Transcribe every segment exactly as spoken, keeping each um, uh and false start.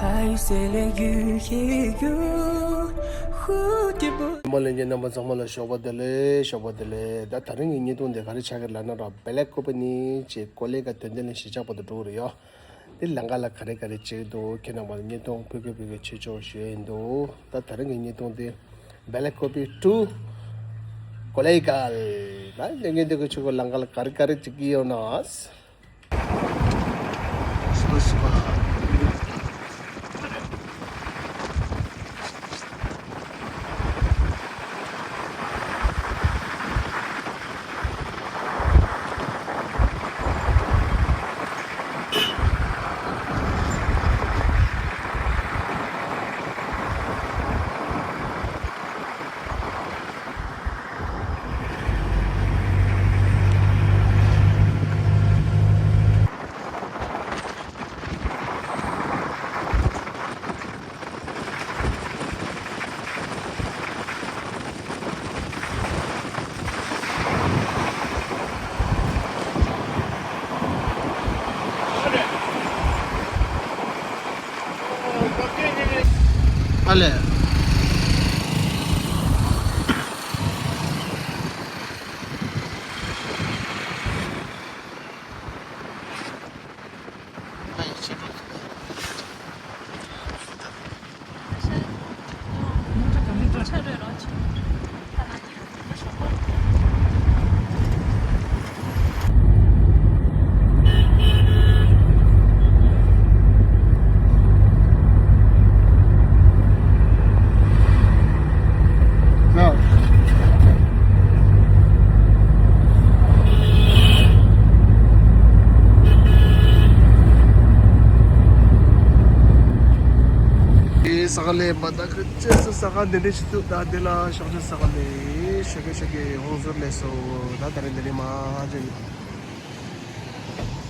ཨ་ཡུ་སེ་ལེ་ཡུ་ཧེ་ཡུ་ཧུ་ཏི་པུ། རྣམ་པ་ལྷན་རྒྱས་རྣམ་པ་ཚང་མ་ལ་ཞོགས་པ་བདེ་ལེགས། ཞོགས་པ་བདེ་ལེགས། ད་དེ་རིང་གི་བརྙན་ཐུང་དེ་ག་རེ་ཆགས་ཀྱི་ལབ་ན་ར། བེ་ལེག་ཀོ་པི་ནི་ཅེ་ཀོ་ལེ་ག་དོན་ལྡན་ལ་གཞིས་ཆགས་པ་དུ་འགྲོ་རེད་ཡོ། དེ་ལམ་ཁ་ལ་ག་རེ་ག་རེ་བྱེད་འདུག་ཁྱེད་རྣམ་པ་ལ་བརྙན་ཐུང་ཕུལ་དགོས་ཕུལ་དགོས་བྱེད་ཆོག་ཞུ་ཡིན་འདུག་ད་དེ་རིང་གི་བརྙན་ཐུང་དེ་བེ་ལེག་ཀོ་པི་ཊུ་ཀོ་ལེ་གལ། ད་ལས་འགན་དེ་གི་ཆུ་གོ་ལམ་ཁ་ལ་ག་རེ་ག་རེ་བྱེད་ཀྱི་ཡོད་ན། ཨ་ལས། ས་ག་ལེ་མ་ད་ཁ་ཅེས་སུ་ས་ག་འདི་འདྲ་ཞིག་ཏུ་ད་འདི་ལ་ཤོག་ཅེས་ས་ག་ལེ་ཤོག་གེ་ཤོག་གེ་ཧོང་ཟུར་ལས་སོ་ད་ད་རེ་འདི་ནི་མ་ཅེ་ནི།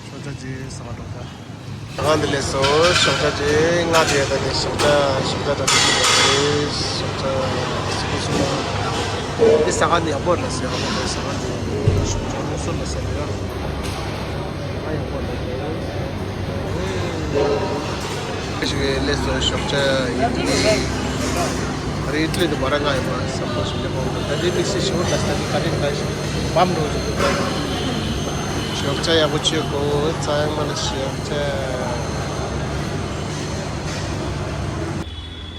ཤོག་ཆ་ཅི་ས་ག་འགྲོ་ད། ང་འདི་ལས་སོ་ཤོག་ཆ་ཅི་ང་དེ་ད་ནི་ཤོག་ཆ་ཤོག་ཆ་ད་ནི་ཤོག་ཆ་སུ་སུ་མ་དེ་ས་ག་འདི་ཡག་པོ་ལ་སོ་ཡག་པོ་ལ་ས་ག་འདི་ཤོག་ཆ་མོ་སོ་ལ་སོ་ཡག་ཡག་པོ་ལ་སོ། ཞིག་ལས་སོ་ཤོག་ཆ་ཡིན་ཏེ། རེད་ལས་དུ་བར་ང་ཡོད་པ་བསམ་བློ་ཞིག་ལས་པ་ད་དེ་དམིགས་བསལ་ཞིག་ལ་ད་དེ་ག་རེ་ད་ཞིག་བམ་འགྲོ་ཞིག་ད་ཤོག་ཆ་ཡག་པོ་བྱེད་དགོས་ཙང་མ་ལ་ཤོག་ཆ།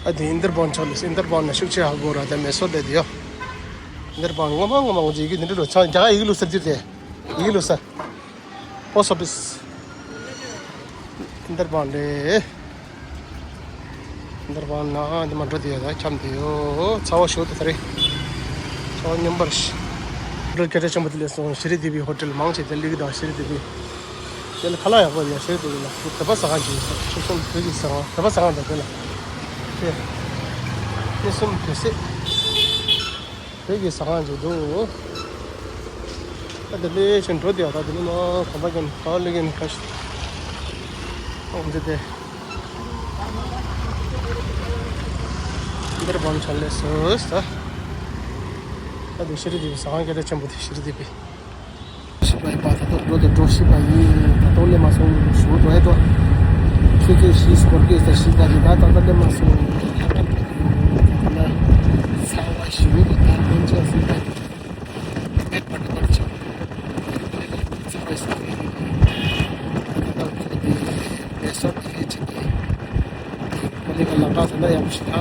ཨ་དེ་ཨིན་དར་བང་ཆགས་ལས་ཨིན་དར་བང་ན་ཤུགས་ཆེ་ཧ་གོ་ར་ད་མེ་སོར་ལས་དེ་ཡོ། ཨིན་དར་བང་ངོ་མ་ངོ་མ་ངོ་ཅི་ཡི་གེ་འདི་འདྲ་ལོ་ཚང་རྒྱ་གར་ཡི་གེ་ལོ་སར་དུས་དེ་ཡི་གེ་ལོ་སར། པོ་སི་ཊི་ཨོ་ཕི་སི། འདིར་བང་རེད། འདིར་བང་ན་འདི་མ་འགྲོ་དེ་ཡོད་ད་འཁྱམ་དེ་ཡོད་ཚ་བ་ཞོ་དེ་ད་རེད། ཚ་བ་སྙོམས་པར་ཤི། འགྲོ་སྐད་ཆ་ཆེན་པོ་དེ་ལས་སོང་ཤི་རི་དེ་བི་ཧོ་ཊེལ་མང་ཆེ་དེ་ལིག་དང་ཤི་རི་དེ་བི། དེ་ལ་ཁ་ལག་ཡག་པོ་ཡ་ཤི་རི་དེ་བི་ལ་དེ་བ་ཟ་ཁང་ཅིག་ཡོད་ས་ཤི་གསུམ་བོད་ཀྱི་ཟ་ཁང་དེ་བ་ཟ་ཁང་དང་དེ་ལ། དེ། དེ་གསུམ་དེ་སྲིད། བོད་ཀྱི་ཟ་ཁང་ཅིག་འདུག་ད་དེ་ལས་ཆེན་འགྲོ་དེ་ཡོད་ད་དེ་ནི་ནོ་གོམ་པ་ཀན་ག་ལི་ཀན་ཁ་ཤི། ཨོ་འདི་དེ། འདིར་བང་ཆ་ལས་སོ་ས། ད་དེ་ཤི་རི་དེ་བི་ཟ་ཁང་སྐད་གྲགས་ཆེན་པོ་དེ་ཤི་རི་དེ་བི། ཤི་པའི་པ་ད་དུ་འགྲོ་དེ་འགྲོ་ཤི་པ་ཡིན་ད་དུང་ལས་མ་སོང་ཞུ་འགྲོ་ཡ་དོ། ཁྱེད་ཚོས་ཤི་སྐོར་གྱི་ས་ཤི་པ་ཡིན་ད་ད་ད་ལས་མ་སོང་། ཚ་བ་ཞུ་ད་ལོན་ཆ་སི་ད། ཨེ་པར་ཏི་པར་ཆ། ཚ་བ་ཞུ་ད་ད་ད་ཁོ་དེ་མེ་སོར་དེ་ལས་ཆེ་དེ། ཁོ་ལས་ཀ་ལག་པ་ཟ་ན་ཡག་པོ་ཞིག་ད།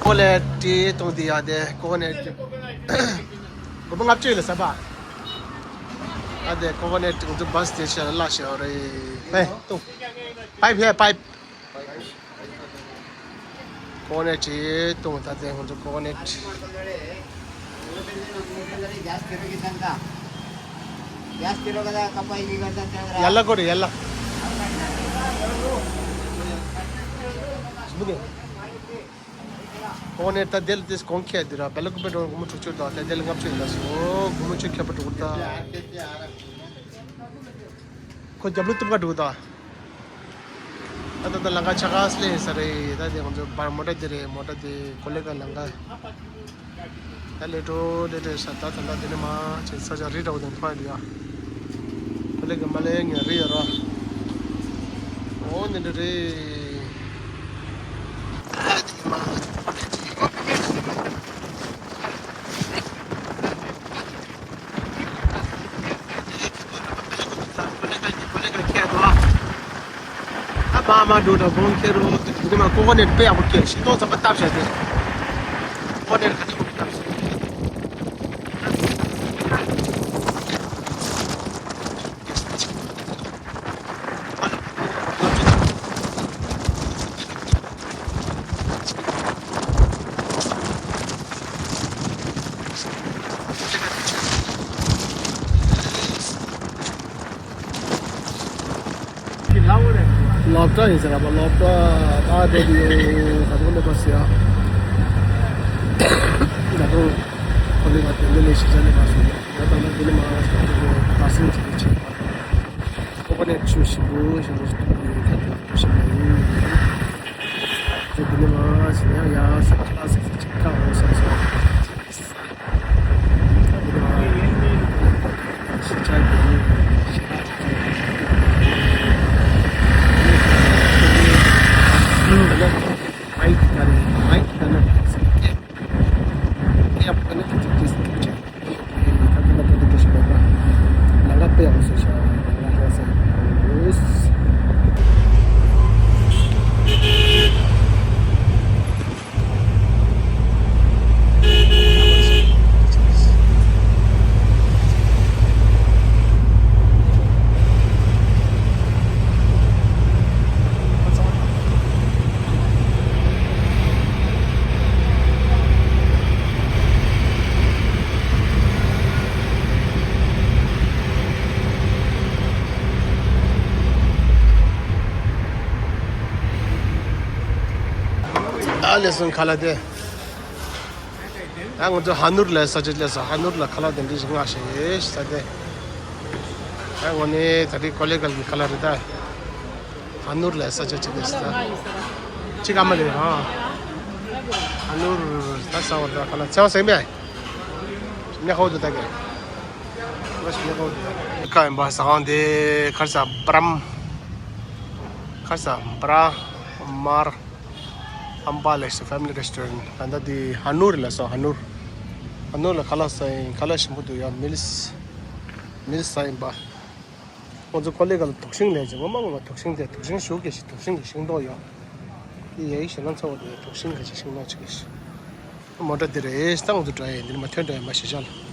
ཀོ་ནེ་ཊི་གཏོང་དེ་ཡ་དེ་ཀོ་ནེ་ཊི་སྒོར་མོ་ལྔ་བཅུ་ལ་ཟ་བ། ཨ་དེ་ཀོ་ནེ་ཊི་འདུག་བཱས་དེ་ཤ་ལ་ཤ་རེ། ཧེ་གཏོང་། པའིབ་ཧེ་པའིབ། ཀོ་ནེ་ཊི་གཏོང་ད་དེ་ཧོན་ཏུ་ཀོ་ནེ་ཊི། ཡ་ལ་ཀོ་རེ་ཡ་ལ། ཀོ་ནེ་ཊི་ད་དེ་ལ་དེ་གོང་ཁེ་དེ་ར་བེ་ལ་ཀུ་པེ་འགྲོ་སྒོར་མོ་དྲུག་ཅུ་དང་དེ་དེ་ལ་ལྔ་བཅུ་ཡིན་ལ་སོ་སྒོར་མོ་ཆུ་ཁྱབ་པ་འགྲོ་གི་ད། ཁོ་རྒྱབ་ལོ་གཏུམ་ཀ་འགྲོ་གི་ད། ད་ད་ད་ལང་ཀ་ཆ་ག་སླེ་ས་རེད། ད་དེ་ང་ཚོ་བར་མོ་ཊ་དེ་རེད། མོ་ཊ་དེ་ཀོ་ལེ་ག་ལང་ཀ་ད་ལེ་ཏོ་ལེ་ཏོ་ས་ད་ད་ད་དེ་ནི་མ་ཆེ་ས་ཆ་རི་འདྲ་བོ་དེ་ཕ་ཡ་ཀོ་ལེ་ག་མ་ལེ་ངའི་རི་ཡ་ར་འོ་ནི་འདྲ་རེད། ཨ་མ་མ་འགྲོ་དང་གོང་ཁེ་རོ་དེ་མ་ཀོ་ཀོ་ནེ་ཊི་དཔེ་ཡག་པོ་སྐྱེས་ཤིང་ཏོག་ཚང་མ་བཏབ་བྱས་ཏེ། ཀོ་ཀོ་ནེ་ཊི་ག་ཚོད་པོ་བཏབ་ཤིང་། སློབ་གྲྭ་ཡིན་ཟེར་ར་པ། སློབ་གྲྭ་ད་དེ་དུ་ཡོད་ད་དུ་ལས་པ་ཟེར་ཡ། ད་དུ་ཁོ་ལས་ཀ་དེ་འདི་ལས་ཤེས་བྱ་ལས་པ་སོང་། ད་ད་ལྟ་འདི་ནས་མ་ང་ཞིག་ད་དུ་པར་སེན་ཊི་ཅིག་ཆེ་བ། ཁོ་པ་ནས་ཆུ་ཞིམ་པོ་ཞིམ་པོ་ཞིག་འཐུང་གི་ཡོད། ད་དུ་ཞིམ་པོ་ཡིན། ད་དུ་ནས་མ་ང་ཞིག་ཡང་ཡང་ས་ཁ་ལ་ཟེར་ཟེར་ཅིག་ཁ་འོང་ས་སོང་། ཨ་ལེ་སོང་ཁ་ལག་དེ། ད་ང་ཚོ་ཧ་ནུར་ལ་ས་ཆ་སླེབས་སོང་། ཧ་ནུར་ལ་ཁ་ལག་དེ་འདྲ་ཞིག་མངགས་ཤག་ཡེ་ཤ་ས་དེ། ད་ངོ་ནས་ད་རེས་ཀོ་ལེ་གལ་གྱི་ཁ་ལག་རེད་ད། ཧ་ནུར་ལ་ས་ཆ་ཅིག་སླེབས་སོང་ད། ཅིག་ཨ་མ་རེད་ཨ། ཧ་ནུར་ད་ས་བར་ད་ཁ་ལག་ཚེ་བ་སེང་མེ། ཉ་ཧོ་དུ་ད་གེ། ང་ཞིག་ཉ་ཧོ་དུ་ད་གེ། ཀ་ཡིན་པ་ས་ཁང་དེ་ཁར་ས་བྲམ། ཁར་ས་བྲ་མར། ཨམ་པ་ལེ་ཤ་ཕེ་མི་ལི་རེ་སི་ཊོ་རན་ཊི། ད་ལྟ་འདི་ཧ་ནུར་ལ་སོང་། ཧ་ནུར། ཧ་ནུར་ལ་ཁ་ལག་ཟ་ཡིན། ཁ་ལག་ཞིམ་པོ་འདུག་ཡ། མིལ་སི། མིལ་སི་ཟ་ཡིན་པ། ཁོང་ཚོ་ཀོ་ལེ་གལ་དུག་ཤིང་ལས་ཀྱི་ངོ་མ་ངོ་མ་དུག་ཤིང་དེ་དུག་ཤིང་ཞུགས་ཀྱི་ཞིག་དུག་ཤིང་གི་ཤིང་ཏོག་ཡོད། དེ་ཡ་ཡིག་ཞེ་ན་ཚ་བོ་དེ་དུག་ཤིང་གི་ཞིག་ཤིང་ཏོག་ཅིག་གི་ཞིག་མོ་ཊ་འདི་རེད། ཏང་དུ་འགྲོ་ཡ་འདིར་མ་ཐོན་འགྲོ་ཡ་མ་ཤེས་བྱ་ལ།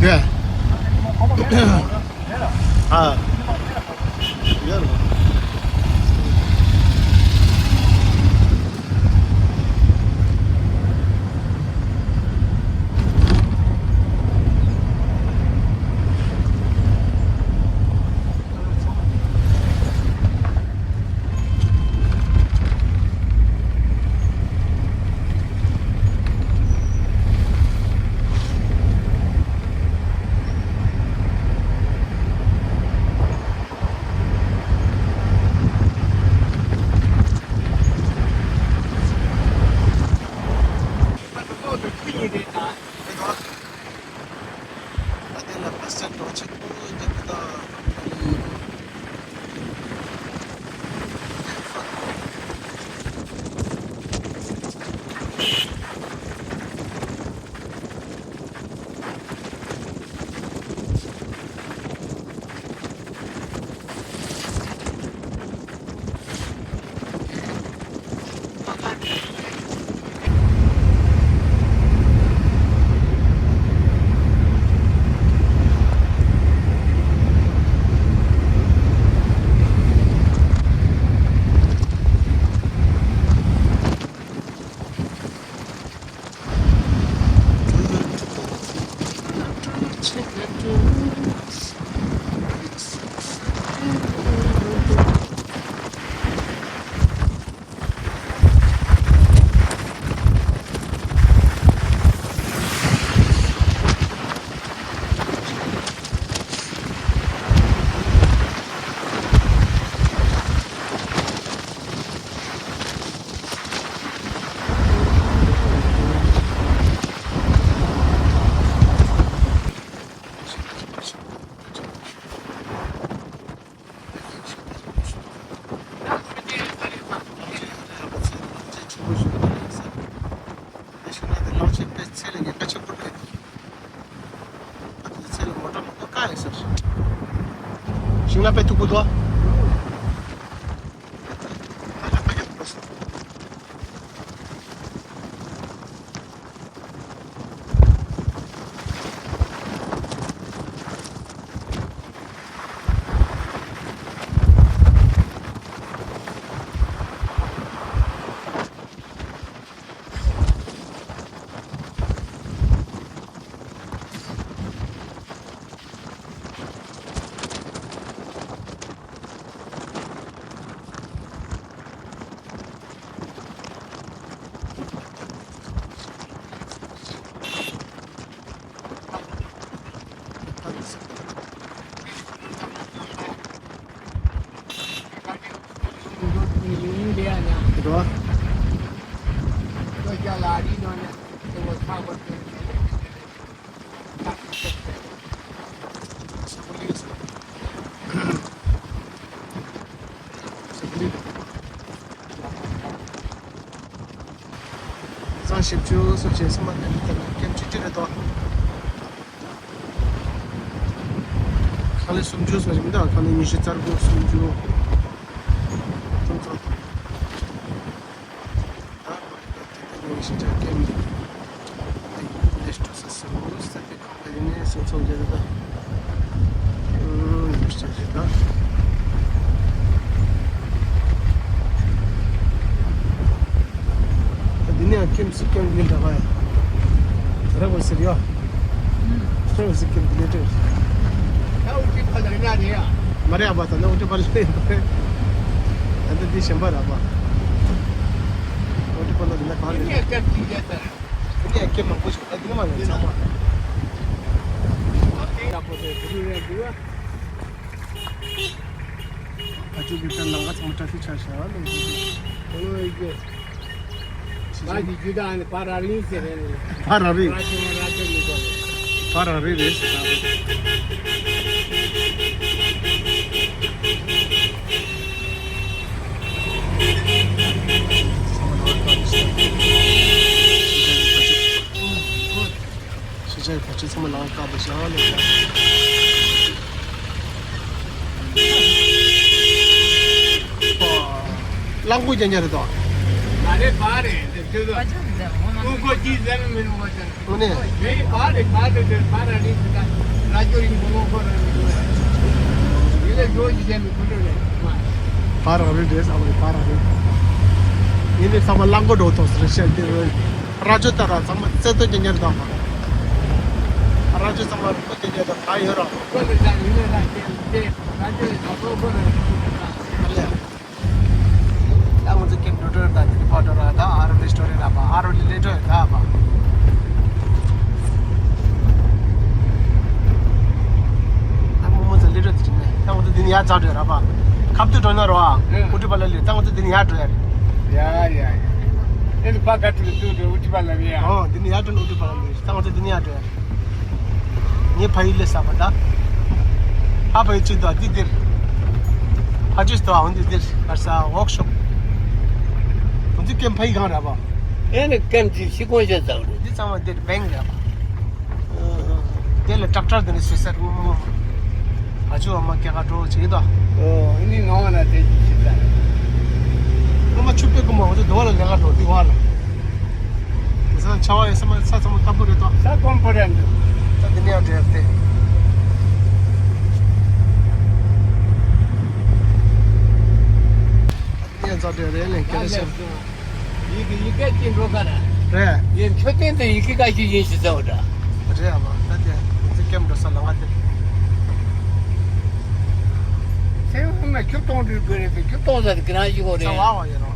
Yeah. Ah. Yeah. ཞིང་ལ་དཔེ་མཐུག་པོ་འདུག་གཙང་ཞིབ་ཆུ་སོགས་བྱས་སེམས་པ་དང་ནི་དེ་ལ་སྐྱེམས་ཆུ་ཅི་རེད་དོ། ཁ་ལི་སུམ་ཅུ་སོགས་ཀྱི་མི་འདུག་ཁ་ལི་ཉི་ཤུ་རྩ་དགུ་སུམ་ཅུ། ཁྲུང་ཚོ་དང་། ད་དེ་ནས་ཤིན་ཅང་སྐྱེམས་ལེ་སྤྲོ་ས་སུ་ས་དེ། ཨ་ནི་སོ་སོ་རྒྱལ་དུ། ཨུམ། ཡོད་ཤག་ཤག་ད། འདི་ནས་ཀེམ་སི་ཀེམ་ཡིན་ད་བ་ཡ། རེ་བ་ཟེར་ཡ། རེ་བ་ཟེར་ཀེམ་འདི་ནས་འགྲོ། ད་འུ་ཅི་ཕ་ལ་ཡིན་ན་རེད་ཡ། མ་རེད་ཨ་བ། ད་ནི་འུ་ཅི་ཕ་ལ་ཡིན་པ་རེད། ད་འདི་འདི་གཞན་པ་རེད་ཨ་བ། འུ་ཅི་ཕ་ལ་ཡིན་ན་གང་རེད། འདི་ནས་ཀེམ་ཅིག་རྒྱལ་ད། དེ་ནས་ཀེམ་མང་པོ་ཞིག་ད་དེ་ནས་མ་ཡོང་ཚང་མ། ཨ་ཅོ་གི་ད་ནང་ག་ཚང་མ་ཊ་ཕིག་ཆགས་ཤག་ལ། ཁོ་ནོ་ཡི་གེ། ང་གི་རྒྱུད་དང་ནི་ཕ་ར་རིང་ཟེར་རེད། ཕ་ར་རི། ར་ཅོ་ར་ཅོ་མི་གོ། ཕ་ར་རི་རེད་ཟེར་ད། ཤེས་བྱ་ཡི་བར་ཆད་ཚང་མ་ལང་ཀ་དེ་བཞག་ལས་ཀ། གླང་གོག་རྐྱང་རྐྱང་རེད་དོ། མ་རེད་བ་རེད་དེ་ཚོ། ཀུན་གོ་ཅི་ཟེར་མི་རུང་བ་ཅན། དངོས་གནས། མེ་བ་རེད་བ་རེད་དེ་བ་ར་རེད་དེ་ད་ར་ཅོ་ཡིན་གོ་ལོ་གོ་ར་མི་འདུག་ཡ། ཡིན་ལས་ཇོ་ཅི་ཟེར་མི་ཁུ་འདྲ་རེད་མ། བ་ར་རེད་དེ་ས་བ་རེད་བ་ར་རེད། ཡིན་ལས་ས་བ་གླང་གོག་འགྲོ་ཐོག་སི་རེད་ཤ་དེ་རེད། ར་ཅོ་ད་ར་ཚང་མ་རྩེ་ཏོ་རྐྱང་རྐྱང་རེད་དོ། ར་ཅོ་ཚང་མ་རུ་ཀོ་རྐྱང་རྐྱང་དང་ད་ཡོད་ར། ཀོ་ལེ་ད་ཡིན་ལས་ར་ཅེ་ཅེ་ར་ཅོ་ཡི་ད་ཀོ་ཀོ་ར་ཡིན་ད་ལས། ད་ང་ཚོ་ཀེམ་ནུ་ཏྲོ་ད་དེ་ཕ་ཏོ་ར་ད་ཨ་རོ་ལི་སི་ཊོ་རི་ར་པ་ཨ་རོ་ལི་ལི་ཏྲོ་ད་པ། ད་མོ་མོ་ཚ་ལི་ཏྲོ་དེ་ཅི་ནས་ད་ང་ཚོ་འདི་ནས་ཡར་འཛེགས་འགྲོ་ཡ་ར་པ། ཁབ་ཏུ་འགྲོ་ན་རོ་ཨ། ཨུ་ཏི་པ་ལ་ལི་ད་ང་ཚོ་འདི་ནས་ཡར་འགྲོ་ཡ་རེད། ཡ་ཡ་ཡ། ཨེ་ནི་པ་ག་ཏུ་ལི་ཏུ་འགྲོ་ཨུ་ཏི་པ་ལ་ལི་ཡ། ཨོ་འདི་ནས་ཡར་འགྲོ་ན་ཨུ་ཏི་པ་ལ་ལི་ད་ང་ཚོ་འདི་ནས་ཡར་འགྲོ་ཡ་རེད། ངའི་ཕ་ཡུལ་ལས་ས་པ་ད། ཨ་ཕ་ཡུལ་གཅིག་དང་འདི་འདིར། ཕ་ཆུས་དང་འདི་འདིར་གར་ས་ཝོག་ཤོབ། འདི་ཀེམ་ཕ་ཡུལ་གང་རེད་པ། ཨེ་ནི་ཀེམ་གྱི་ཤི་ཀོང་བཤད་ཚར་རེད། འདི་ཚང་མ་འདིར་བེང་རེད་པ། དེ་ལ་ཊེག་ཊར་དེ་ནི་སུད་སར་ངོ་མ་ངོ་མ། ཨ་ཆུ་ཨ་མ་སྐྱེ་ག་འགྲོ་བྱེད་ཀྱི་དོ། ཨོ་ཨེ་ནི་ནང་བ་ན་དེ་ཅི་ཤི་ས་རེད། ངོ་མ་ཆུ་དཔེ་ཀུན་མ་འོ་ཚོ་དོ་བ་ལ་ལས་ཀ་འགྲོ་འདི་བ་ལ། དེང་སང་ཆར་པ་ཡོད་ས་མ་ས་ཚང་མ་སྐམ་པོ་རེད་དོ། ས་སྐམ་པོ་རེད་འདུག་ད་འདི་ནས་ཡང་འགྲོ་ཡག་སྟེ། ཡང་རྩ་འགྲོ་རེད་ལས་ཀྱི་རེད་ཤག་ཡི་གེ་ཡི་གེ་ཅི་འགྲོ་ག་ར། རེད། ཡིན་མཆོད་རྟེན་དེ་ཡི་གེ་ག་ཞིག་ཡིན་ཞིག་ཟེར་བ་འདྲ། རེད་ཨ་མ་ད་དེ་ཚིག་ ཀེམ་འགྲོ་ས་ལམ་ཁ་དེ། སེམས་ཁོང་ན་ཁྱོད་གཏོང་འདྲི་དགོས་རེད་པས། ཁྱོད་གཏོང་ས་དེ་གི་རང་ཡིན་གོ་རེད། ས་བ་བ་ཡིན་རོ།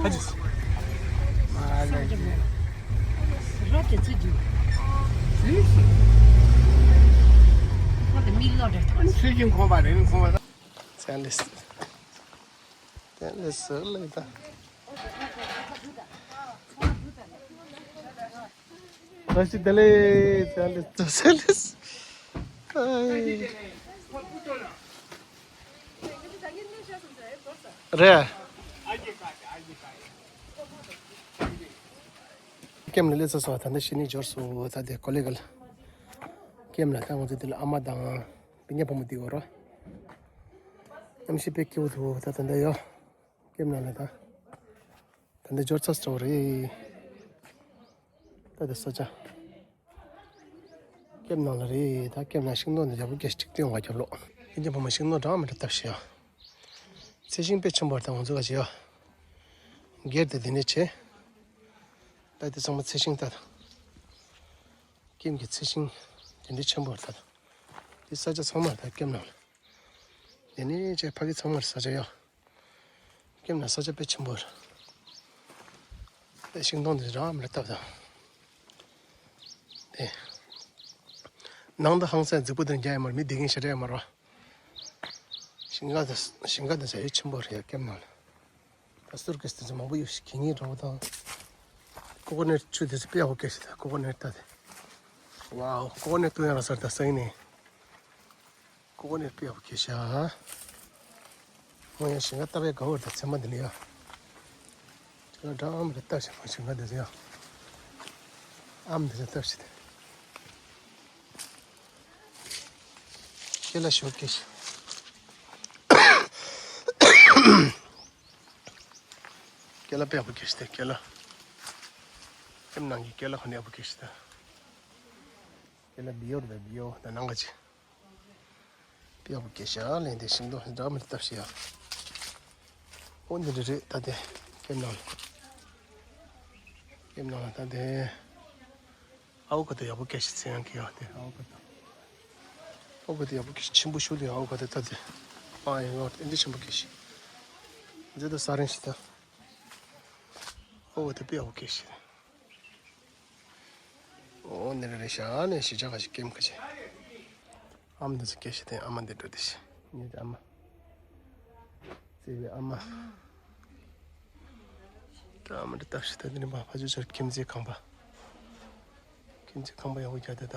ཨ་ཅི། མ་ལ་ཅི། རོ་དེ་ཚུད་ཅིང་། ཚུད་ཅིང་། ཁོ་དེ་མི་ལོ་རེད། ཚུད་ཅིང་ཁོང་པ་རེད། ཁོང་པ། ཚན་ལས། ཚན་ལས་ཟེར་ལས་ད། བཀྲ་ཤིས་བདེ་ལེགས། ཚན་ལས་ཚན་ལས། ཨའི། རེད། ཀེམ་ལ་སླེབས་ཚར་སོང་། ད་ལྟ་ཕྱི་ནས་འབྱོར་སོང་། ད་དེ་ཀོ་ལི་གྷལ། ཀེམ་ལ་ད་ང་ཚོ་དེ་ལ་ཨ་མ་དང་སྤུན་ཀྱག་བུ་མོ་དེ་ཡོད་རོ། གནམ་གཤིས་དཔེ་སྐྱིད་པོ་འདུག་ད་ད་ལྟ་ཡོད། ཀེམ་ནང་ལ་ད། ད་ལྟ་འབྱོར་ཚར་སོང་རེད། ད་ལྟ་ས་ཆ། ཀེམ་ནང་ལ་རེད། ད་ཀེམ་ནང་ཤིང་སྡོང་འདི་ཡག་པོ་སྐྱེས་ཤིག་སྟོན་བ་རྒྱབ་ལོགས། ཨིན་ཇི་བུ་མོ་ཤིང་སྡོང་འདྲ་མི་འདྲ་བཏབ་ཤག་ཡ། ཚལ་ཤིང་དཔེ་ཆེན་པོ་རེད། ད་ང་ཚོ་ག་ཅི་ཡ། སྒེར་དེ་དེ་ནས་བྱས། ད་དེ་ཚང་མ་ཚལ་ཤིང་ད། ཀེམ་གྱི་ཚལ་ཤིང་དེ་འདྲའི་ཆེན་པོ་རེད་ད། དེ་ས་ཆ་ཚང་མ་རེད་ད་ཀེམ་ནང་ལ། དེ་ནས་བྱས་ཕ་གི་ཚང་མར་ས་ཆ་ཡོད། ཀེམ་ནང་ས་ཆ་དཔེ་ཆེན་པོ་རེད། དེ་ཤིང་སྡོང་འདི་རང་མི་ལ་བཏབ་དང་། དེ། ནང་དུ་ཧང་སང་རྫིག་པོ་དེ་རྒྱ་ཡོད་མ་རེད། མི་བསྡད་མཁན་ཞེ་དྲག་ཡོད་མ་རེད་བ། ཞིང་ཁ་དང་ཞིང་ཁ་དང་བྱ་ཡུལ་ཆེན་པོ་རེད་ཡ་ཀེམ་ནང་ལ། ད་སུར་ཀེས་དེ་ཚོ་མང་པོ་ཡོད་ཤག་གད་སྙིགས་འདྲ་པོ་དང་། ཀོ་ཀོ་ནཊ་ཆུ་དེ་ཚོ་དཔེ་ཡག་པོ་སྐྱེས་ཤག་ད་ཀོ་ཀོ་ནཊ་ད་དེ། ཝའོ། ཀོ་ཀོ་ནཊ་བཏུང་ཡག་ལ་སར་ད་སང་ཉིན་ནས། ཀོ་ཀོ་ནཊ་དཔེ་ཡག་པོ་སྐྱེས་ཤག་ང་ཡང་ཞིང་ཁ་བཏབ་ཡག་དགའ་པོ་རེད་ད་ཚེར་མ་འདི་ནས་ཡ། ཁྱོད་ལ་འདྲ་ཨམ་རེ་བཏབ་ཤག་ང་ཞིང་ཁ་འདི་ཚོ་ཡ། ཨམ་འདི་ཚོ་བཏབ་ཤག་དེ། ཁྱེད་ལ་ཞོགས་ཀྱི། ཀེ་ལ་དཔེ་ཡག་པོ་སྐྱེས་ཤག་དེ་ཀེ་ལ། ཀེམ་ནང་གི་ཀེ་ལ་ཁོ་ན་ཡག་པོ་སྐྱེས་ཤག་དེ། ཀེ་ལ་བི་ཡོར་དང་བི་ཡོ་དང་ནང་ག་ཅི། དཔེ་ཡག་པོ་སྐྱེས་ཤག་ལན་དེ་ཤིང་སྡོང་འདྲ་མི་འདྲ་བཏབ་ཤག་ཡ། ཨོ་འདི་འདྲ་རེད་ད་དེ་ཀེམ་ནང་། ཀེམ་ནང་ད་དེ། ཨ་བོ་ཀ་ཏོ་ཡག་པོ་སྐྱེས་ཤག་ཚེ་ཡང་གི་ཡ་དེ་ཨ་བོ་ཀ་ཏོ། ཨ་བོ་ཀ་ཏོ་ཡག་པོ་སྐྱེས་ཤག་ཆེན་པོ་ཤོས་དེ་ཨ་བོ་ཀ་ཏོ་ད་དེ། པང་ཡང་ཡོད་དེ་འདྲ་ཆེན་པོ་སྐྱེས་ཤག་འདི་ད་ས་རིན་ཞིག་ད། ཨ་བོ་ཀ་ཏོ་དཔེ་ཡག་པོ་སྐྱེས་ཤག་ཨོ་འདི་འདྲ་རེད་ཤག་ནས་ཞི་ཅག་ག་ཞིག་ཀེམ་ཁ་ཆེ། ཨ་མ་འདི་ཚོ་སྐད་ཆ་དེ་ཨ་མ་འདི་འགྲོ་དེ་ཤི། ངེད་ཀྱི་ཨ་མ། བརྩེ་བའི་ཨ་མ། ད་ཨ་མ་འདི་ལྟ་ཞིག་ད་འདི་ནི་མ་ཕ་ཇོ་ཆར་ཁྱིམ་མཚེས་ཁང་པ། ཁྱིམ་མཚེས་ཁང་པ་ཡག་པོ་རྒྱག་དེ་ད།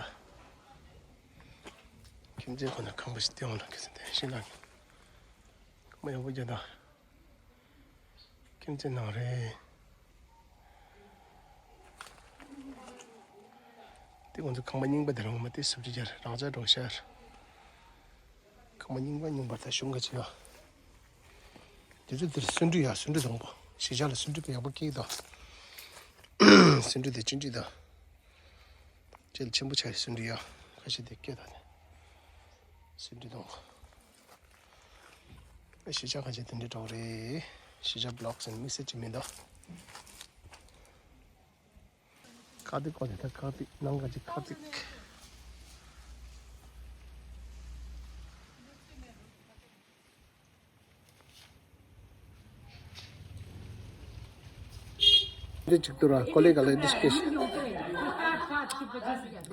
ཁྱིམ་མཚེས་ཁོ་ན་ཁང་པ་ཞིག་སྟེང་འོག་ན་ཁྱེད་ཚོ་དེ་ཤི་ལ། ཁང་པ་ཡག་པོ་རྒྱག་ད། ཁྱིམ་མཚེས་ནང་རེད། དེ་ང་ཚོ་ཁང་པ་རྙིང་པ་དེ་རང་མ་དེ་སུབ་ཅི་རྒྱ་རང་ཅག་འགྲོ་ཤར། ཁང་པ་རྙིང་པ་རྙིང་པ་ད་གཞུང་ག་ཆེ་བ། དེ་ཚོ་དེར་སུན་འབྲུ་ཡ་སུན་འབྲུ་དང་པོ་གཞིས་ཆགས་ལ་སུན་འབྲུ་དཔེ་ཡག་པོ་སྐྱེས་དང་། སུན་འབྲུ་དེ་ཅི་འདྲི་དང་། ཅེལ་ཆེན་པོ་ཆགས་སུན་འབྲུ་ཡ་ཁ་ཤས་དེ་སྐྱེས་དང་། སུན་འབྲུ་དང་པོ། གཞིས་ཆགས་ཁ་ཤས་དེ་འདྲ་འགྲོ་རེད། གཞིས་ཆགས་བི་ལོག་ཟེར་དམིགས་བསལ་ཅི་མི་འདུག་ཁ་ཏིག་ཁོ་ནས་ད་ཁ་ཏིག་ནང་ག་ཅི་ཁ་ཏིག་འདི་གཅིག་ཏུ་ར་ཀོ་ལེ་ག་ལེ་འདི་སྐྱེས་ཤིག་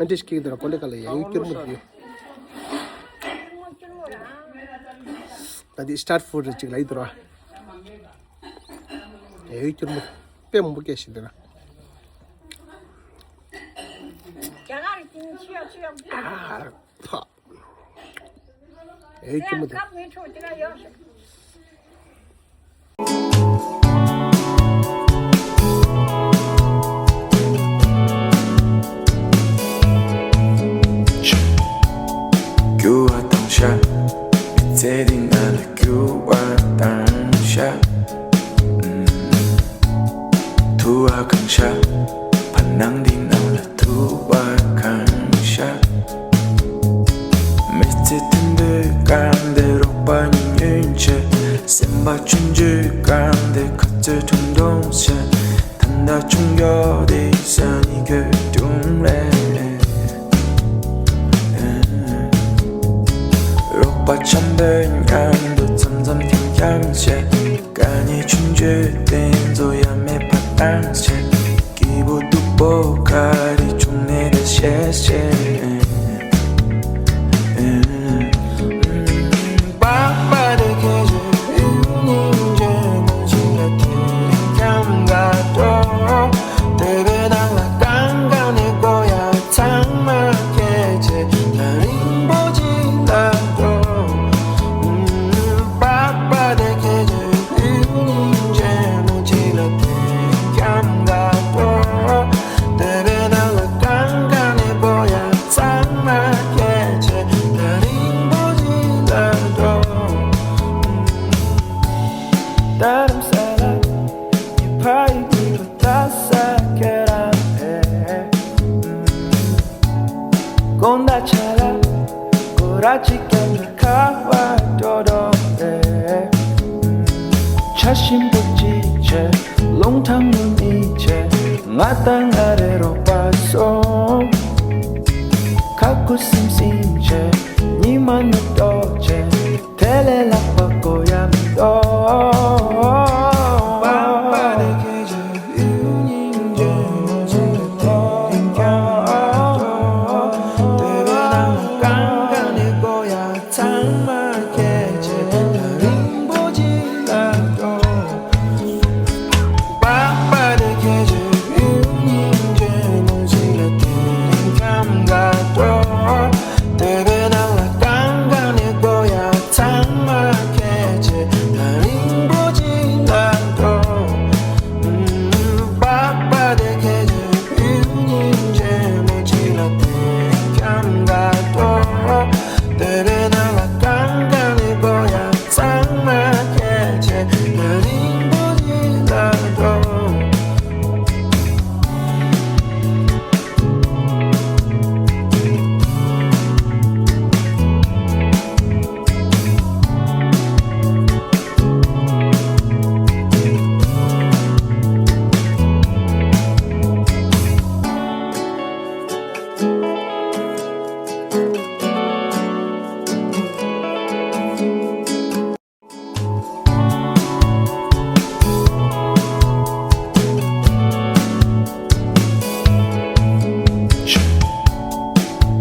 འདི་སྐྱེས་ཏུ་ར་ཀོ་ལེ་ག་ལེ་ཡ་ཡི་སྐྱུར་མོ་འདི། ད་འདི་སི་ཊར་ཕུཌ་རེ་གཅིག་ལ་ཡི་ཏུ་ར། ཡ་ཡི་སྐྱུར་མོ་དཔེ་མང་པོ་སྐྱེས་ཤིག་འདི་ར། ཨ་ཕ། ཨེ་ཁྱི་མོ་དེ། རྒྱུ་བ་དང་ཤ། མི་ཚེ་འདི་ང་ལ་རྒྱུ་བ་དང་ཤ། ཐུ་བ་གང་ཤ། བར་སྣང་འདི་ནང་ལ་ཐུ་བ་གང་ཤ། མི་ཚེ་མཐུན་པའི་སྐར་འདི་རོགས་པ་ཉིད་ཉོན་ཆེ། སེམས་པ་ཆུང་ཆུང་སྐར་འདི་ཁ་ཚོད་ཐུང་ཐུང་ཆེ། ད་ལྟ་ཆུང་ཡོད་དེ་ས་ནི་གོས་ཐུང་ལེ། དྷ་རམ་ས་ལ་ཡི་ཕ་ཡི་གི་རུ་ད་ས་ཁེ་ར་ཨེ། ཀོང་ད་ཆ་ལ་ཀོ་ར་ཅི་ཀན་ཁ་བ་ཏོ་ཏོ་ཨེ། ཆ་ཤིན་པོ་ཅི་ཆེ་ལུང་ཐང་ངུ་མི་ཆེ་ང་དང་ང་རེ་རོགས་པ་སོང་། ཁ་ཁུ་སིམ་སིམ་ཆེ་ཉི་མ་ནུབ་ཏོ་ཆེ། དེ་ལས་ལྷག་པ་གོ་ཡ་མི་འདུག་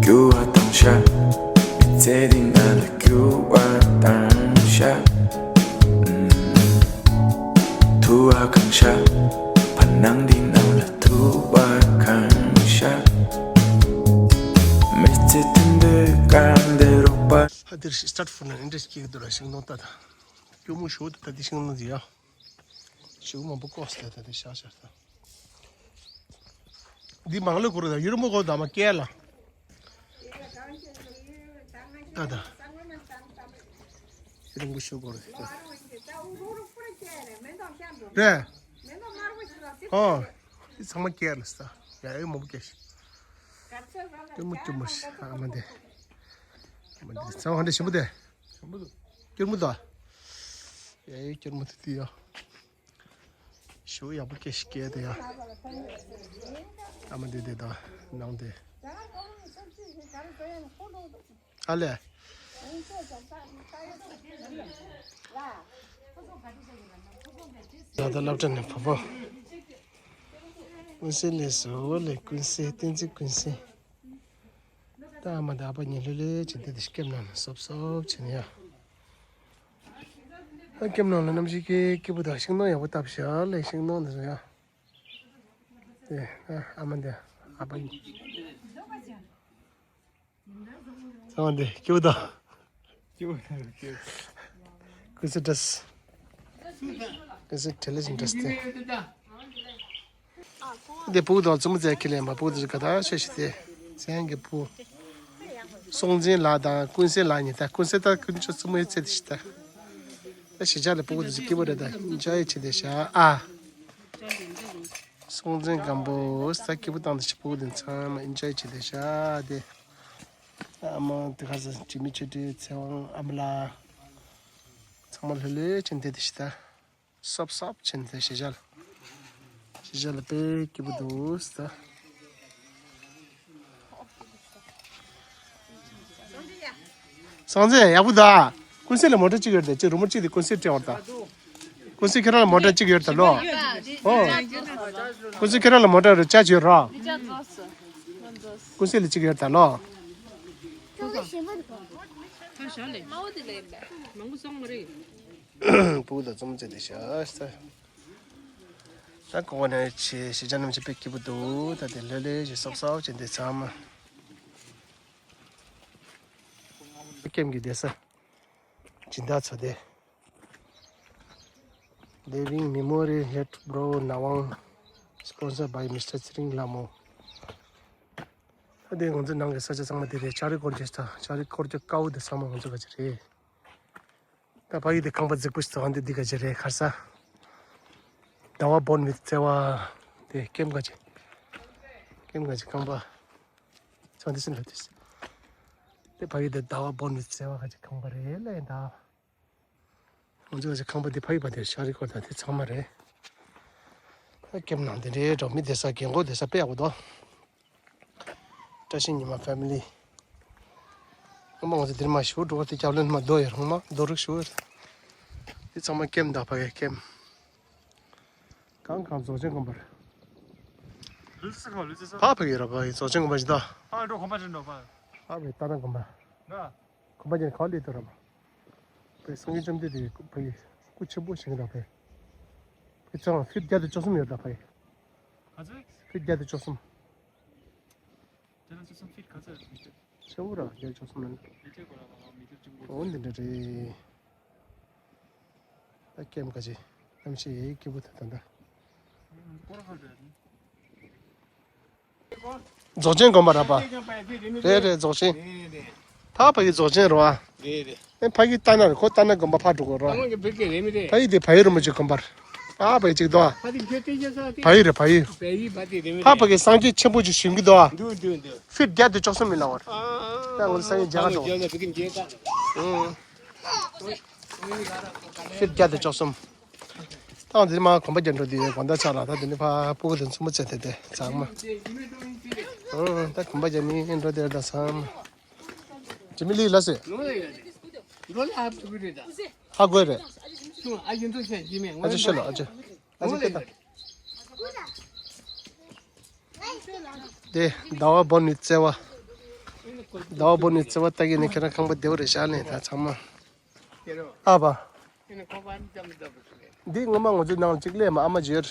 རྒྱུ་བ་དང་ཤ། མི་ཚེ་འདི་ང་ལ་རྒྱུ་བ་དང་ཤ། ཐུ་བ་གང་ཤ། བར་སྣང་འདི་ནང་ལ་ཐུ་བ་གང་ཤ། མི་ཚེ་དུད་འགྲོའི་སྐར་འདི་རོགས་པ། ཧ་དེར་སི་སི་ཊར་ཊི་ཕོར་ན་ཨིན་ཊི་རེ་སི་ཊི་སྐྱེ་གི་འདུག་ར། ཤིང་སྡོང་ལྟ་ད། སྐྱོ་མོ་ཞོ་ད་ད་དེ་ཤིང་སྡོང་ཟེར་ཡ། ཞུ་མང་པོ་ཀོས་ལ་ད་དེ་ཤ་ཤ་ད། འདི་མང་ལོ་གོ་ར་ད་ཡུར་མོ་གོ་ད་མ་ཀེ་ལ། ད་ད། རིང་པོ་ཞུ་གོ་ར་ད། རེད། ཨོ། འདི་ཚང་མ་ཀེ་ལ་ས། ཡ་ཡོ་མང་པོ་ཀེ་ཤི། ཀྱུ་མོ་ཀྱུ་མོ་ཤི་ཨ་མ་འདི། ཨ་མ་འདི་ཚང་མ་འདི་ཞིམ་པོ་དེ། ཀྱུར་མོ་དོ། ཡ་ཡོ་ཀྱུར་མོ་དེ་དེ་ཡོ། ཞུ་ཡག་པོ་སྐད་ཤིག་སྐད་དེ་ཡ། ཨ་མ་དེ་དེ་དང་ནང་དེ། ཨ་ལས། ད་ལྟ་སློབ་གྲྭ་ནས་བབ་བོ། ཀུན་གསལ་ལས་སུ་འོ་ལས་ཀུན་གསལ་བསྟན་འཛིན་ཀུན་གསལ། ད་ཨ་མ་དང་ཨ་ཕ་གཉིས་ལྷོད་ལྷོད་བྱས་འདི་དེ་སྐེམ་ནང་ནས་སོབ་སོབ་བྱས་ནས་ཡ། ཨ་སྐེམ་ནང་ལ་གནམ་གཤིས་ཀྱི་སྐྱིད་པོ་དང་ཤིང་སྡོང་ཡག་པོ་བཏབ་ཤག་ལས་ཤིང་སྡོང་འདི་ཚོ་ཡ། དེ་ཨ་ཨ་མ་འདི་ཨ་ཕ་གཉིས། ཚང་མ་འདི་སྐྱིད་པོ་དང་། སྐྱིད་པོ་དང་སྐྱིད་པོ། ཀུན་གསལ་བཀྲ་ཤིས། ཀུན་གསལ་བཀྲ་ཤིས་བཀྲ་ཤིས་ཏེ། འདི་ཕྲུ་གུ་དང་བཙུན་མོ་བཙལ་ཁྱེར་ལེན་པ་ཕྲུ་གུ་དེ་ག་ད་ཤེས་ཤིག་སྟེ། མཚན་གྱི་ཕྲུ། སྲོང་བཙན་ལགས་དང་ཀུན་གསལ་ལགས་གཉིས་ད་ཀུན་གསལ་ད་ཀུན་སྤྱོད་བཙུན་མོའི་ཚེ་དེ་ཤི་ད། ད་ཤི་ཆ་ལ་ཕྲུ་གུ་དེ་ཚོ་སྐྱིད་པོ་རེད་ད་འཇའ་ཡི་ཆེ་དེ་ཤ་ཨ། སྲོང་བཙན་སྒམ་པོ་ད་སྐྱིད་པོ་བཏང་དེ་ཤི་ཕྲུ་གུ་དེ་ཚང་མ་འཇའ་ཡི་ཆེ་དེ་ཤ་དེ། ཨ་མ་དེ་ག་ས་དྲི་མེད་ཆོས་སྒྲོན་ཚེ་དབང་ཨ་མ་ལགས། ཚང་མ་ལྷོད་ལྷོད་བྱས་བསྡད་དེ་ཤི་ད། སོབ་སོབ་བྱས་ནས་ཤི་ཤ་ལ། ཤི་ཤ་ལ་དཔེ་སྐྱིད་པོ་འདུག་ཟེར། སྲོང་བཙན་ཡག་པོ་འདུག་ཨ། ཀུན་གསལ་ལ་མོ་ཊ་གཅིག་ཡོད་དེ་ཅི་རུ་མོ་གཅིག་དེ་ཀུན་གསལ་སྤྲད་བར་ད། ཀུན་གསལ་ཁྱེད་རང་ལ་མོ་ཊ་གཅིག་ཡོད་ད་ལོ། ཨོ། ཀུན་གཟིགས་ཁྱེད་རང་ལ་མོ་ཊ་རུ་ཅག་བྱོས་རོགས། ཀུན་གཟིགས་ལ་གཅིག་ཡོད་ད་ལོ། ཕྲུ་གུ་དང་བཙུན་མོ་བཙལ་ཏེ་བཞག་ས། ད་ཀོ་བ་ནས་ཆེ་ཞེ་ཅང་ནམ་ཆེ་པེ་སྐྱིད་པོ་འདུག་ད་དེ་ལྷོད་ལྷོད་ཞིག་སོག་སོག་ཅན་དེ་ཚང་མ། ཀེམ་གྱི་བསྡད་ས། སྦྱིན་བདག་ཚོ་དེ། Living Memory Head Bro Nawang, sponsored by Mister Tsering Lamo. ད་དེ་ང་ཚོ་ནང་གི་ས་ཆ་ཚང་མ་དེ་རེད། ལྕགས་རི་སྐོར་རྒྱག་ས། ལྕགས་རི་སྐོར་རྒྱག་དཀའ་བོ་དེ་ཚང་མ་ང་ཚོ་ག་ཅི་རེད། ད་ཕ་ཡུལ་དེ་ཁང་པ་རྫིག་པོ་ཞིག་ཚོ་འདི་འདི་ག་ཅི་རེད་ཁར་ས། ཟླ་བ་བོན་མི་བརྩེ་བ། དེ་ཀེམ་ག་ཅི། ཀེམ་ག་ཅི་ཁང་པ། ཚོ་འདི་སུ་ལ་དེ། དེ་ཕ་ཡུལ་དེ་ཟླ་བ་བོན་མི་བརྩེ་བ་ག་ཅི་ཁང་པ་རེད་ལས་ད། ང་ཚོ་ག་ཅི་ཁང་པ་འདི་ཕ་ཡུལ་པ་དེ་ལྕགས་རི་སྐོར་དང་དེ་ཚང་མ་རེད། ད་ཀེམ་ནང་དེ་འདྲའི་འགྲོ་མི་བསྡད་ས་རྒན་གོག་བསྡད་ས་དཔེ་ཡག་པོ་འདུག་བཀྲ་ཤིས་ཉི་མ་ཕེ་མི་ལི། སྔོན་མ་ང་ཚོ་འདིར་མ་ཞུ་འགྲོ་བ་དེ་རྒྱབ་ལོན་མ་རྡོ་ཡོད་རུང་མ་རྡོ་རུག་ཞུ། དེ་ཚང་མ་ཀེམ་དང་ཕ་གའི་ཀེམ། གང་གང་རྫོགས་ཆེན་དགོན་པར། ལུས་སི་ཁོ་ལུས་སི་སོ། ཕ་ཕ་གི་ར་ཕ་གི་རྫོགས་ཆེན་དགོན་པ་ཞིག་ད། ཨ་འགྲོ་གོམ་པ་ཅན་འགྲོ་ཕ། ཕ་ཕ་གི་ཏཱ་ན་དགོན་པ། ན། གོམ་པ་ཅན་ག་ལས་ཏོ་ར་ཕ། ཕའི་སངས་རྒྱས་བཅོམ་ལྡན་འདས་ཕ་གི་སྐུ་ཆེན་པོ་ཞིག་ར་ཕའི། ཕའི་ཚང་ཕིཊ་བརྒྱ་དང་བཅུ་གསུམ་ཡོད་ད་ཕ་གི། ག་ཚོད། ཕིཊ་བརྒྱ་དང་བཅུ་གསུམ། བརྒྱ་དང་བཅུ་གསུམ་ཕིཊ་ག་ཚོད་རེད། ཆེ་བོ་ར་བརྒྱ་བཅུ་གསུམ་མིན། མི་ཐེ་གོ་ར་བ་མི་ཐེ་ཅུང་གོ། འོ་འདི་འདྲ་རེད། ད་ཀེམ་ག་ཅི། གནམ་གཤིས་ཡེ་སྐྱིད་པོ་ད་ད་ད། རྫོགས་ཆེན་དགོན་པ་ར་པ། རེད་རེད་རྫོགས་ཆེན། ད་ཕ་གི་རྫོགས་ཆེན་རོ་ཨ། རེད་རེད། ཨེ་ཕ་གི་ཏཱ་ན་རེད་ཁོ་ཏཱ་ན་དགོན་པ་ཕ་འགྲོ་གོ་རོ། ཕ་གི་དེ་ཕ་ཡུལ་རིན་པོ་ཆེ་དགོན་པར། ཨ་ཕ་གི་ཅིག་དོ། ཕ་ཡུལ་རེད་ཕ་ཡུལ། ཕ་ཕ་གི་སངས་རྒྱས་ཆེན་པོ་ཅིག་བཞེངས་གི་དོ་ཨ། ཕིཊ་བརྒྱ་དང་བཅུ་གསུམ་མིན་ལ་བར། ད་ང་ཚོ་སངས་རྒྱས་མཇལ་ག་འགྲོ། ཕིཊ་བརྒྱ་དང་བཅུ་གསུམ། ད་འདི་མ་གོམ་པ་རྒྱག་འགྲོ་དེ་དགོང་དག་ཆགས་ལ་ད་འདི་ནི་ཕ་ཕྲུ་གུ་དང་མཚན་མོ་བཙལ་ཏེ་དེ་ཚང་མ། ཨང་ད་གོམ་པ་རྒྱག་ནི་འགྲོ་དེ་ད་ཚང་མ། ཇི་མི་ལི་ལ་སེ། ཧ་གོ་རེད། ཨ་ཅེ་ཤེ་ལོ་ཨ་ཅེ། ཨ་ཅེ་ཁེ་ད། དེ་ཟླ་བ་བོ་ནི་བརྩེ་བ། ཟླ་བ་བོ་ནི་བརྩེ་བ་ལྟ་གི་ནི་ཁྱེད་རང་ཁང་པ་བདེ་བོ་རེད་བཞག་ནས་ད་ཚང་མ། ཨ་ཕ། འདི་ངོ་མ་ང་ཚོའི་ནང་གཅིག་ལས་མ་ཨ་མ་ཇེར།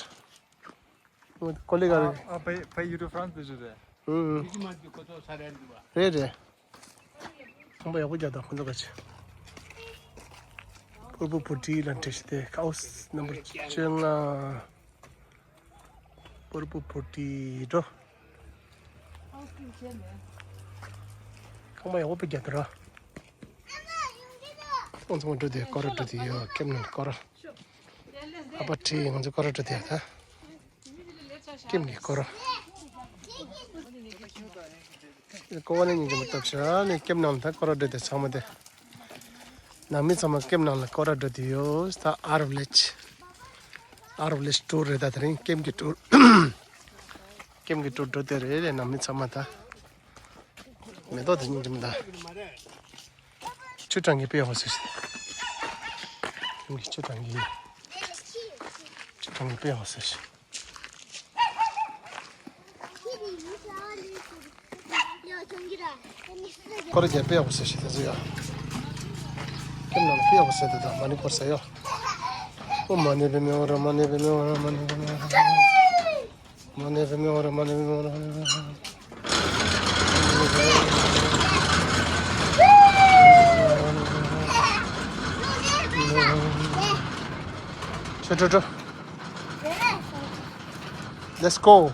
ཀོ་ལི་ག་རེད། ཨ་ཕ་ཕ་ཡུ་ཊུབ་ཧྥ་རན་སི་དེ་ཞུ་རེད། ཧུམ། རེད་རེད། ཁང་པ་ཡག་པོ་རྒྱག་དང་ཁོང་ཚོ་ག་ཅི། ཕུར་བུ་བུ་ཊི་ལ་འགྲེལ་བཤད་དེ་ཁའོ་སི་ནམ་བར་བཅོ་ལྔ། ཕུར་བུ་བུ་ཊི་འགྲོ། ཁང་པ་ཡག་པོ་རྒྱག་དང་ར། ཁོང་ཚོ་འགྲོ་དེ་སྐོར་ར་འགྲོ་དེ་ཡོད་ཀེམ་ནང་སྐོར་ར། ཨ་ཕ་ཁྲིད་ང་ཚོ་སྐོར་ར་འགྲོ་དེ་ཡོད་ད། ཀེམ་གྱི་སྐོར་ར། ཀོ་བ་ནས་ཉིན་གྱི་མ་བཏབ་ཤག་ནས་ཀེམ་ནང་ལ་ད་སྐོར་ར་འགྲོ་དེ་ཚང་མ་དེ། ནང་མི་ཚང་མ་ཀེམ་ནང་ལ་སྐོར་ར་འགྲོ་དེ་ཡོད་ད། ཨར་ཝི་ལེཇ། ཨར་ཝི་ལེཇ་ཊུར་རེད་ད། དེ་རིང་ཀེམ་གྱི་ཊུར། ཀེམ་གྱི་ཊུར་འགྲོ་དེ་རེད་ལས་ནང་མི་ཚང་མ་ད། མེ་ཏོག་དེ་ཉིན་གྱི་མ་ད། ཆུ་གྲང་གི་དཔེ་ཡག་པོ་ཟེར་ཞིག་ཁྱིམ་གྱི་ཆུ་གྲང་གི། ཆུ་གྲང་གི་དཔེ་ཡག་པོ་ཟེར་ཞིག་སྐོར་རྒྱག་དཔེ་ཡག་པོ་ཟེར་ཞིག་དེ་ཚོ་ཡ། ཁྱིམ་ནང་དཔེ་ཡག་པོ་ཟེར་དེ་དང་མ་ཎི་སྐོར་ཟེར་ཡ། ཨོཾ་མ་ཎི་པདྨེ་ཧཱུྃ། མ་ཎི་པདྨེ་ཧཱུྃ། མ་ཎི་པདྨེ་ཧཱུྃ། ཆོ་ཆོ་ཆོ། Let's go.